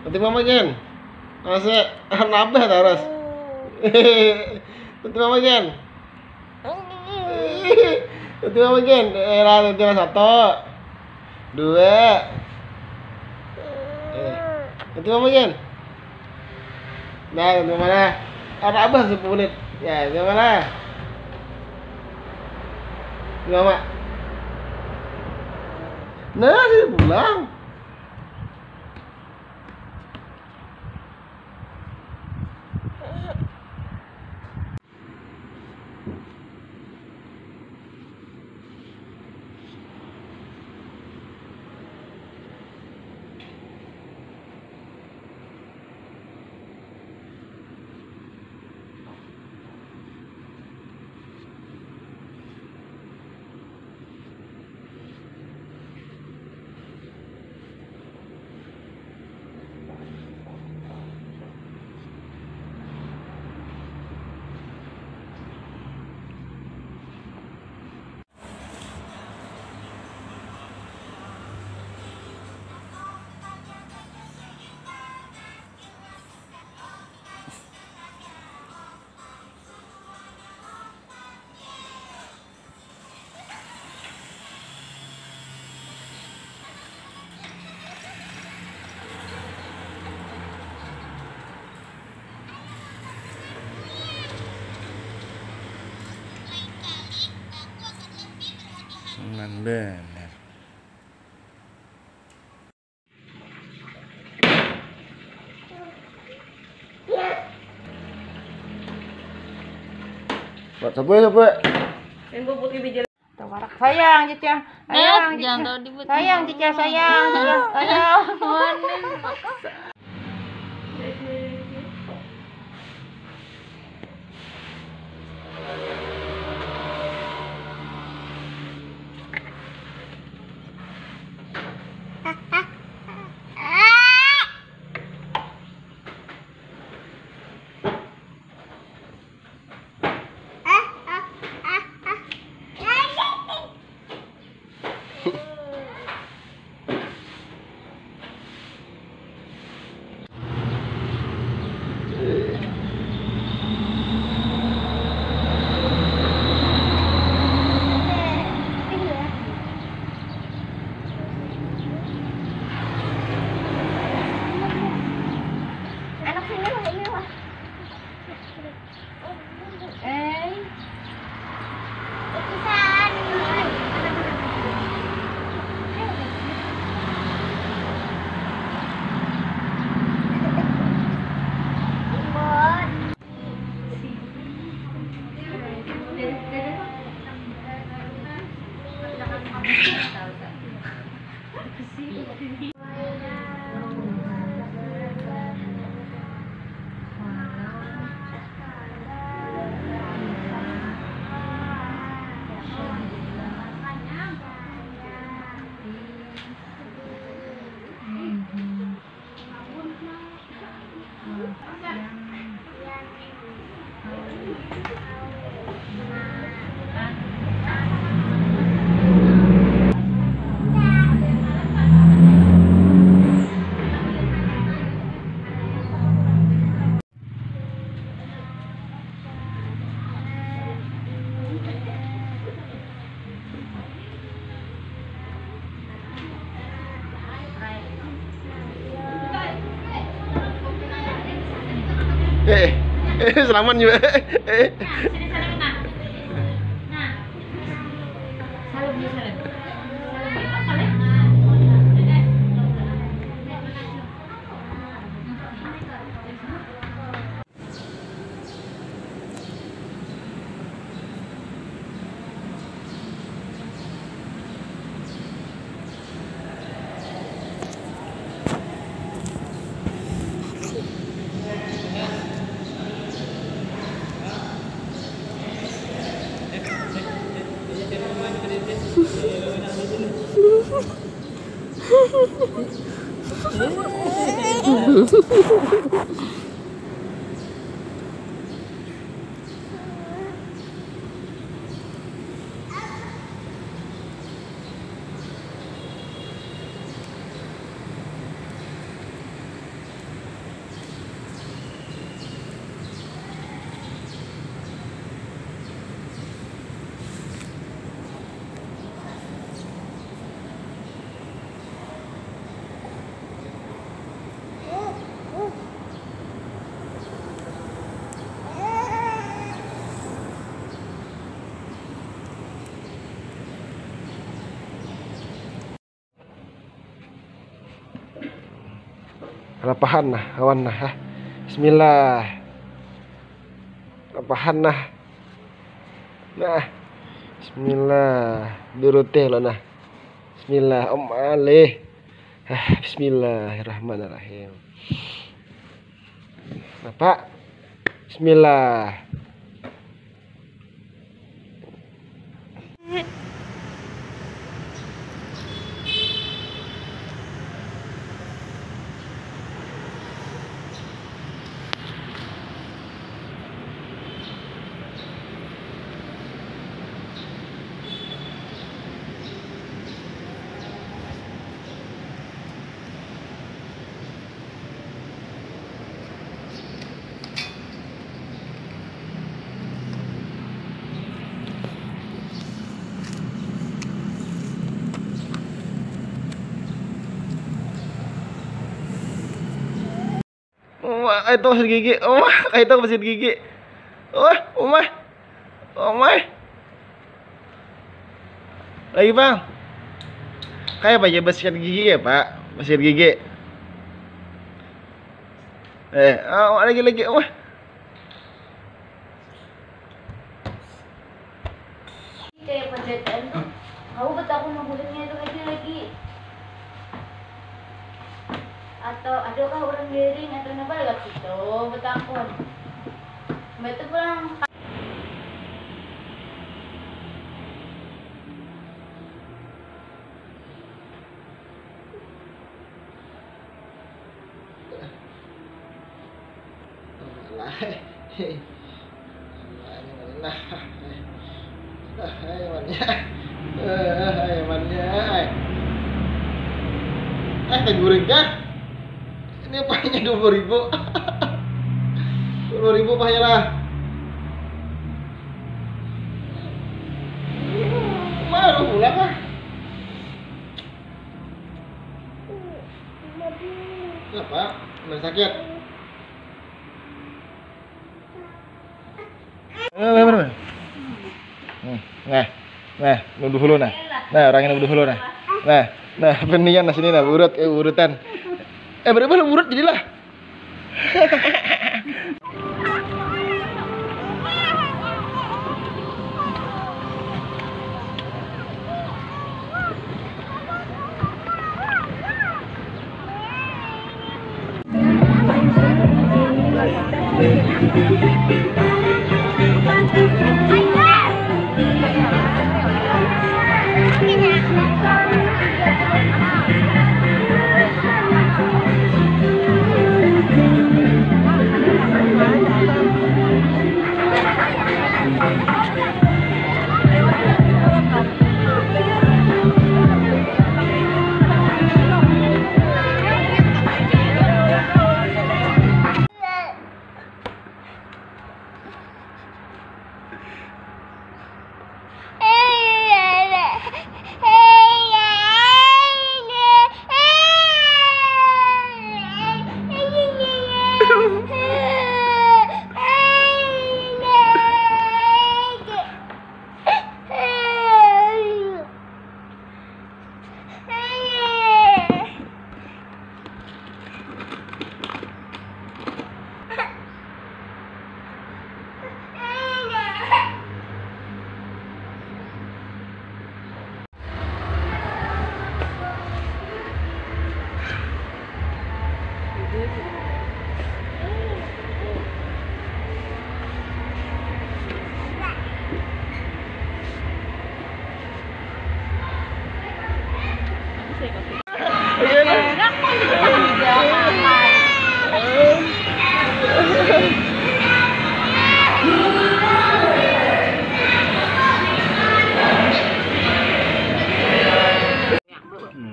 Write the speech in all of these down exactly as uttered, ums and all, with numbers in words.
Nanti mama gen. Masih nabah terus. Nanti mama gen. Nanti mama gen. Eh, lah, nanti lah satu. Dua. Eh, nanti mama gen. Nah, nanti mama lah. Apa abah sepuluh menit. Ya, nanti mama lah. Nanti mama. Nah, sini pulang. Nang benar. Buat sabwe, sabwe. Yang gue putih di jalan. Tawarak. Sayang, Cica. Sayang, Cica. Jangan tahu dibuat. Sayang, Cica, sayang, Cica, sayang. Mana paksa. Anak sini lah, ini lah. Eh. Eh, eh, selamat juga. Eh, eh. Lapahan nah, kawan nah. Hah. Bismillah. Lapahan nah. Nah. Bismillah. Durutih lo nah. Bismillah. Om alih. Hah. Bismillahirrahmanirrahim. Bapak. Bismillah. Wah, itu masih gigi. Wah, itu masih gigi. Wah, umah. Umah. Lagi, Bang. Kayak apa aja basikan gigi ya, Pak? Basikan gigi. Eh, oh, lagi, lagi. Wah. Kayak pendataan tuh, aku betakun nubuhannya itu lagi lagi. Atau adakah orang dering atau napa lewat situ betakun. Mbak tuh pulang. Alah. Alah, ini mana? Ah, ayo, mannya. Eh, ayo, mannya. Eh, teh guring kah? Ini pahnya dua puluh ribu. Dua puluh ribu pahnya lah. Malu pula kah? Kenapa? Masih sakit? Nah, nah, nah, nah, nah, nuduh dulu nah. Nah, orangnya nuduh dulu nah. Nah, nah, penian nah sini nah, urut, eh, urutan. Eh, berapa lu urut jadilah?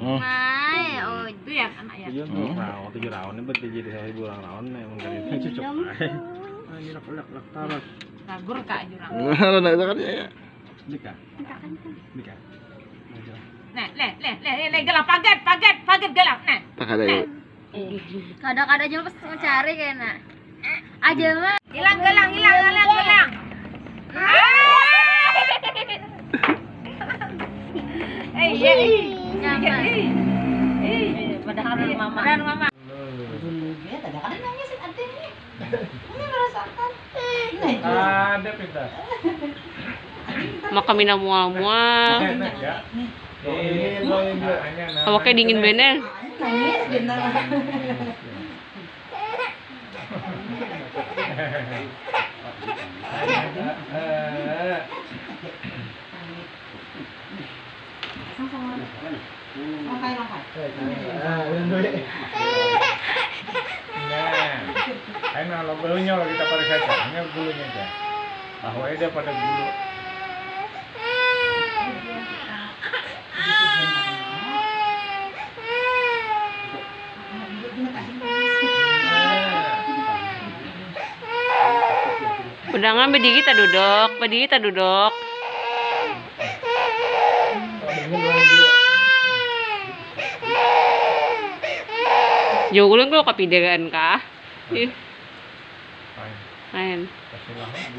Hmm. Mai, oh. Itu ya, anak ya. Tujuh Hmm. raun, tujuh raun ini berarti jadi salah ibu orang raun nih, mun kali ini cocok. Minum. Ayo, lak, lak, lak, taruh. Lagur, Kak, jurang. Nah, nah, nah, kan ya, ya. Dika. Dika kan, kan. Dika. Ayo. Nah, leh, leh, leh, leh, leh, galah, pagat, pagat, pagat, galah. Nah. Pagat aja. Nah. Kada-kada aja pas mencari kena. Aja mah. Hilang galang, hilang galang, galang. Eh, iya, ih. Nyaman. Ih. Ih. Padahal mama. Padahal mama. Ini merasakan. Nah, itu. Ada, pintar. Maka mina mual-mual. Enak ya. Nih. Ini, ini, ini. Awaknya dingin bener. Nangis, bener. Langkai, langkai. Nah, ayo nah, lo gulunya kita pada saja, hanya gulunya aja. Bahwa ada pada gulu. Udah ngambil diri kita duduk, berdiri kita duduk. Jauh ulun kalau kepideran kah? Ih. Main. Kasih lama dulu,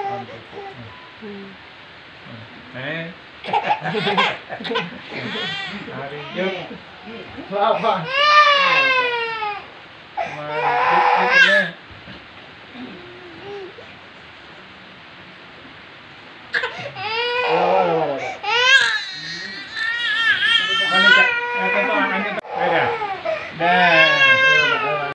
kan. Hmm. Eh. Hari Jumat. Apa? Mantap, gitu, ya.